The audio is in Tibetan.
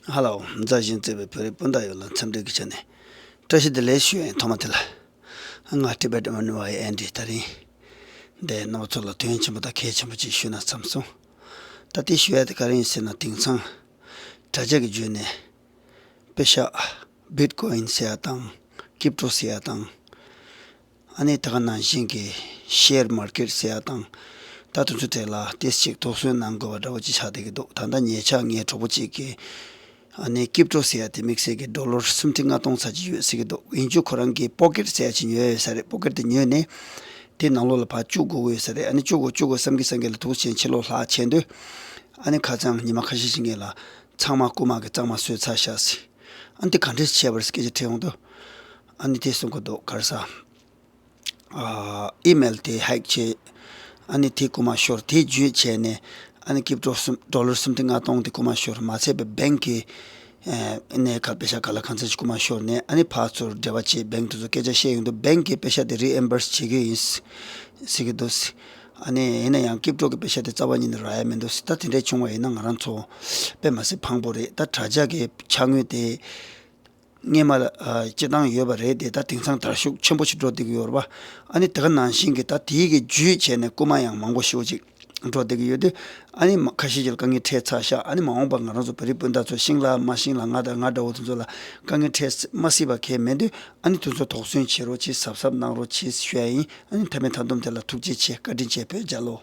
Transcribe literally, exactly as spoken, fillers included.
ཧ་ལོ། མཛའ་བཞིན་བརྩེ་བའི་བོད་རིགས་སྤུན་ཟླ་ཡོངས་ལ་འཚམས་འདྲི་གི་ཆ་ནས་བཀྲ་ཤིས་བདེ་ལེགས་ཞུ་ཡ་ཡིན། ཐོག་མ་དེ་ལ་ང་ཊི་བེཊ་ཨོན་ཝའི་ཨེན་ཌི་དེ་རིང་འདི་རྣམ་པ་ཚོ་ལ་དོན་ཆེན་པོ་དང་གལ་ཆེན་པོ་ཅིག་ཞུས་ན་བསམ་སོང་། ད་དེ་ཞུ་ཡ་དེ་ག་རེ་ཡིན་ཟེར་ན། དེང་སང་དྲ་རྒྱ་གི་བརྒྱུད་ནས་པེ་ཤག་བིཊ་ཀོ་ཡིན་ཟེར་ཡ་དང་ཀིབ་ཊོ་ཟེར་ཡ་དང་། ཨ་ནི་དེ་ག་ནང་བཞིན་གྱི་ཤེར་མར་ཀེཊ་ཟེར་ཡ་དང་། ད་དུང་ཚོ་དེ་ལ་ཏོག་ཙམ་ཅིག་དོགས་ཟོན་གནང་དགོས་པ་འདྲ་བོ་ཅིག་ཆགས་བསྡད་ཀྱི་འདུག་ད་ལྟ་ཉེ་ཆར་ངའི་གྲོགས་པོ་གཅིག་གིས་ཨ་ནི་ཀིབ་ཊོ་ཟེར་ཡ་དེ་དམིགས་བསལ་གྱི་ཌོ་ལར་སུམ་ཁྲི་ལྔ་སྟོང་ཙམ་ཅིག་ཡོད་ཟེར་གྱི་འདུག་ཡིན་རྒྱུ་ཁོ་རང་གིས་པོ་ཀེཊ་ཟེར་ཡ་ཅིག་ཉོས་ཡོད་ས་རེད། པོ་ཀེཊ་དེ་ཉོས་ནས་དེ་ནང་ལོགས་ལ་ཕར་བཅུག་དགོས་ཀྱི་ཡོད་ས་རེད། ཨ་ནི་བཅུག་དགོས་བཅུག་དགོས་བསམ་གྱིན་བསམ་གྱིན་ལ་དུས་ཆེན་ཕྱི་ལོགས་ལྷག་ཕྱིན་དུས། ཨ་ནི་ཁ་སང་ཉི་མ་ཁ་ཤས་ཤིག་སྔོན་ལ་ཚང་མ་རྐུ་མ་གིས་གཙང་མ་བཟོས་ཚར་ཤག་ཟེར། ཨ་ནི་དེ་ག་འདྲས་བྱས་པ་རེད་ཟེར་སྐད་ཆ་དྲིས་ཡོང་དུས། ཨ་ནི་དེ་གསུང་གི་འདུག་ག་རེ་ཟ། ཨ་ཨི་མེལ་དེ་ཧེག་བྱས། ཨ་ནི་དེ་རྐུ་མ་ཤོར། དེ་བརྒྱུད་བྱས་ནས་ཨ་ནི་ཀིབ་ཊོ་སུམ་ཌོ་ལར་སུམ་ཁྲི་ལྔ་སྟོང་དེ་རྐུ་མ་ཤོར། མ་ཚད་པའི་བེང་གི་ཨ་ནས་ཁ་པེ་ཤག་ག་ལ་གང་འཚམ་ཞིག་རྐུ་མ་ཤོར་ནས། ཨ་ནི་ཕར་ཚུར་འབྲེལ་བ་བྱས་བེང་དེ་ཚོ་སྐད་ཆ་བཤད་ཡོང་དུས། བེང་གིས་པེ་ཤག་དེ་རི་ཨེམ་བར་སི་བྱེད་ཀྱི་ཡིན་ཟེར་གྱི་འདུག་ཨ་ནི་ཡིན་ན་ཡང་ཀིབ་ཊོ་གི་པེ་ཤག་དེ་རྩ་བ་ཉིད་ནས་རག་ཡ་མི་འདུག་ཟེར། ད་དེ་འདྲས་བྱུང་བ་ཡིན་ན་ང་རང་ཚོ་དཔེ་མ་སྲིད་ཕངས་པོ་རེད། ད་དྲ་རྒྱ་གི་ཕྱག་དངུལ་དེ་སྔོན་མ་ལ་ཨ་སྤྱི་བཏང་ཡོད་པ་རེད་དེ། ད་དེང་སང་དར་ཤུགས་ཆེན་པོ་ཞིག་འགྲོ་བསྡད་ཀྱི་ཡོད་རེད་པ། ཨ་ནི་དེ་ག་ནང་བཞིན་གྱི་ད་དེའི་གི་བརྒྱུད་བྱས་ནས་རྐུ་མ་ཡང་མང་པོ་ཞེ་པོ་ཅིག་འགྲོ་བསྡད་ཀྱི་ཡོད་དུས། ཨ་ནི་མ་ཁ་ཤས་ཤིག་ལ་དཀའ་ངལ་འཕྲད་ཚར་ཤག་ཨ་ནི་མ་འོངས་པ་ང་རང་ཚོ་བོད་རིགས་སྤུན་ཟླ་ཚོ་ཤིང་ལ་མ་ཤིང་ལ་ང་དང་ང་འདྲ་བོ་དེ་ཚོ་ལ་དཀའ་ངལ་འཕྲད་མ་སྲིད་པ་གང་ཡང་མེད་དུས། ཨ་ནི་དེ་ཚོ་དོགས་ཟོན་བྱེད་རོགས་བྱེད། གཟབ་གཟབ་གནང་རོགས་བྱེད་ཞུ་ཡ་ཡིན། ཨ་ནི་མཐའ་མའི་མཐའ་སྡོམ་དེ་ལ་ཐུགས་རྗེ་ཆེ། བཀའ་དྲིན་ཆེ། བོད་རྒྱལ་ལོ།